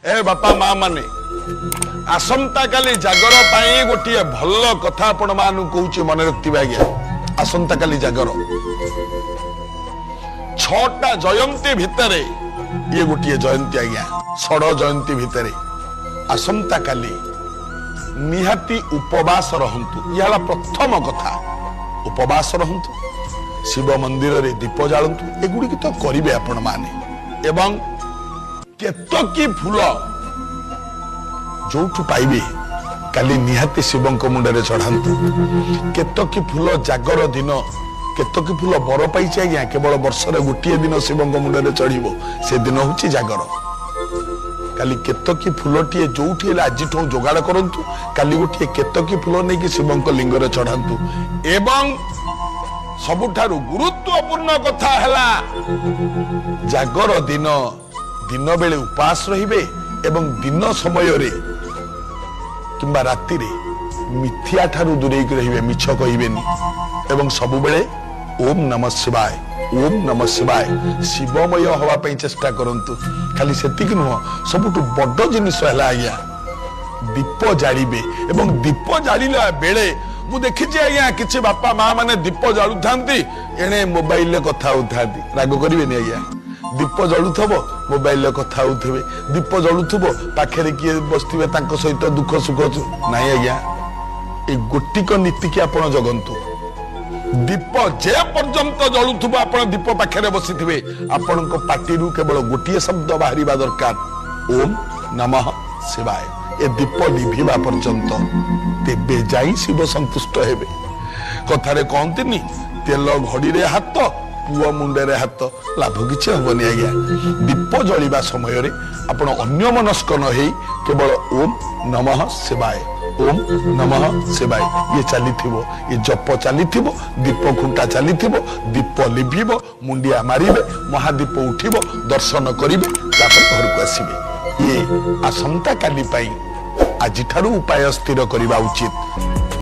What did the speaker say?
ଏ ବାପା ମା ମାନେ, ଆସନ୍ତାକାଲି ଜାଗର ପାଇଁ ଗୋଟିଏ ଭଲ କଥା ଆପଣ ମାନଙ୍କୁ କହୁଛି, ମନେ ରଖିଥିବେ ଆଜ୍ଞା। ଆସନ୍ତାକାଲି ଜାଗର, 6ଟା ଜୟନ୍ତୀ ଭିତରେ ଇଏ ଗୋଟିଏ ଜୟନ୍ତୀ ଆଜ୍ଞା। ଷଡ଼ ଜୟନ୍ତୀ ଭିତରେ ଆସନ୍ତାକାଲି ନିହାତି ଉପବାସ ରହନ୍ତୁ। ଇଏ ହେଲା ପ୍ରଥମ କଥା। ଉପବାସ ରହନ୍ତୁ, ଶିବ ମନ୍ଦିରରେ ଦୀପ ଜାଳନ୍ତୁ, ଏଗୁଡ଼ିକ ତ କରିବେ ଆପଣମାନେ। ଏବଂ କେତକୀ ଫୁଲ ଯୋଉଠୁ ପାଇବେ, କାଲି ନିହାତି ଶିବଙ୍କ ମୁଣ୍ଡରେ ଚଢାନ୍ତୁ କେତକୀ ଫୁଲ। ଜାଗର ଦିନ କେତକୀ ଫୁଲ ବର ପାଇଛି ଆଜ୍ଞା। କେବଳ ବର୍ଷରେ ଗୋଟିଏ ଦିନ ଶିବଙ୍କ ମୁଣ୍ଡରେ ଚଢିବ, ସେ ଦିନ ହଉଛି ଜାଗର। କାଲି କେତକୀ ଫୁଲଟିଏ ଯୋଉଠି ହେଲେ ଆଜିଠୁ ଯୋଗାଡ଼ କରନ୍ତୁ। କାଲି ଗୋଟିଏ କେତକୀ ଫୁଲ ନେଇକି ଶିବଙ୍କ ଲିଙ୍ଗରେ ଚଢାନ୍ତୁ। ଏବଂ ସବୁଠାରୁ ଗୁରୁତ୍ୱପୂର୍ଣ୍ଣ କଥା ହେଲା, ଜାଗର ଦିନ ଦିନ ବେଳେ ଉପାସ ରହିବେ ଏବଂ ଦିନ ସମୟରେ କିମ୍ବା ରାତିରେ ମିଥ୍ୟା ଠାରୁ ଦୂରେଇକି ରହିବେ, ମିଛ କହିବେନି ଏବଂ ସବୁବେଳେ ଓମ୍ ନମ ଶିବାୟ, ଓମ୍ ନମ ଶିବାୟ, ଶିବମୟ ହବା ପାଇଁ ଚେଷ୍ଟା କରନ୍ତୁ। ଖାଲି ସେତିକି ନୁହଁ, ସବୁଠୁ ବଡ ଜିନିଷ ହେଲା ଆଜ୍ଞା, ଦୀପ ଜାଳିବେ। ଏବଂ ଦୀପ ଜାଳିଲା ବେଳେ ମୁଁ ଦେଖିଛି ଆଜ୍ଞା, କିଛି ବାପା ମା ମାନେ ଦୀପ ଜାଳୁଥାନ୍ତି, ଏଣେ ମୋବାଇଲରେ କଥା ହଉଥାନ୍ତି। ରାଗ କରିବେନି ଆଜ୍ଞା। ଦୀପ ଜଳୁଥିବ, ମୋବାଇଲରେ କଥା ହଉଥିବେ। ଦୀପ ଜଳୁଥିବ, ପାଖରେ କିଏ ବସିଥିବେ, ତାଙ୍କ ସହିତ ଦୁଃଖ ସୁଖ। ନାଇଁ ଆଜ୍ଞା, ଏଇ ଗୋଟିକ ନୀତିକି ଆପଣ ଜଗନ୍ତୁ। ଦୀପ ଯେ ପର୍ଯ୍ୟନ୍ତ ଜଳୁଥିବ, ଆପଣ ଦୀପ ପାଖରେ ବସିଥିବେ, ଆପଣଙ୍କ ପାଟିରୁ କେବଳ ଗୋଟିଏ ଶବ୍ଦ ବାହାରିବା ଦରକାର, ଓମ୍ ନମଃ ଶିବାୟ। ଏ ଦୀପ ଲିଭିବା ପର୍ଯ୍ୟନ୍ତ, ତେବେ ଯାଇ ଶିବ ସନ୍ତୁଷ୍ଟ ହେବେ। କଥାରେ କହନ୍ତିନି, ତେଲ ଘଡିରେ ହାତ, ପୁଅ ମୁଣ୍ଡରେ ହାତ, ଲାଭ କିଛି ହବନି ଆଜ୍ଞା। ଦୀପ ଜଳିବା ସମୟରେ ଆପଣ ଅନ୍ୟ ମନସ୍କ ନ ହେଇ କେବଳ ଓମ୍ ନମଃ ଶିବାୟ, ଓମ୍ ନମଃ ଶିବାୟ, ଇଏ ଚାଲିଥିବ, ଏ ଜପ ଚାଲିଥିବ, ଦୀପ ଖୁଣ୍ଟା ଚାଲିଥିବ, ଦୀପ ଲିଭିବ, ମୁଣ୍ଡିଆ ମାରିବେ, ମହାଦୀପ ଉଠିବ, ଦର୍ଶନ କରିବେ, ତାପରେ ଘରକୁ ଆସିବେ। ଇଏ ଆସନ୍ତା କାଲି ପାଇଁ ଆଜିଠାରୁ ଉପାୟ ସ୍ଥିର କରିବା ଉଚିତ।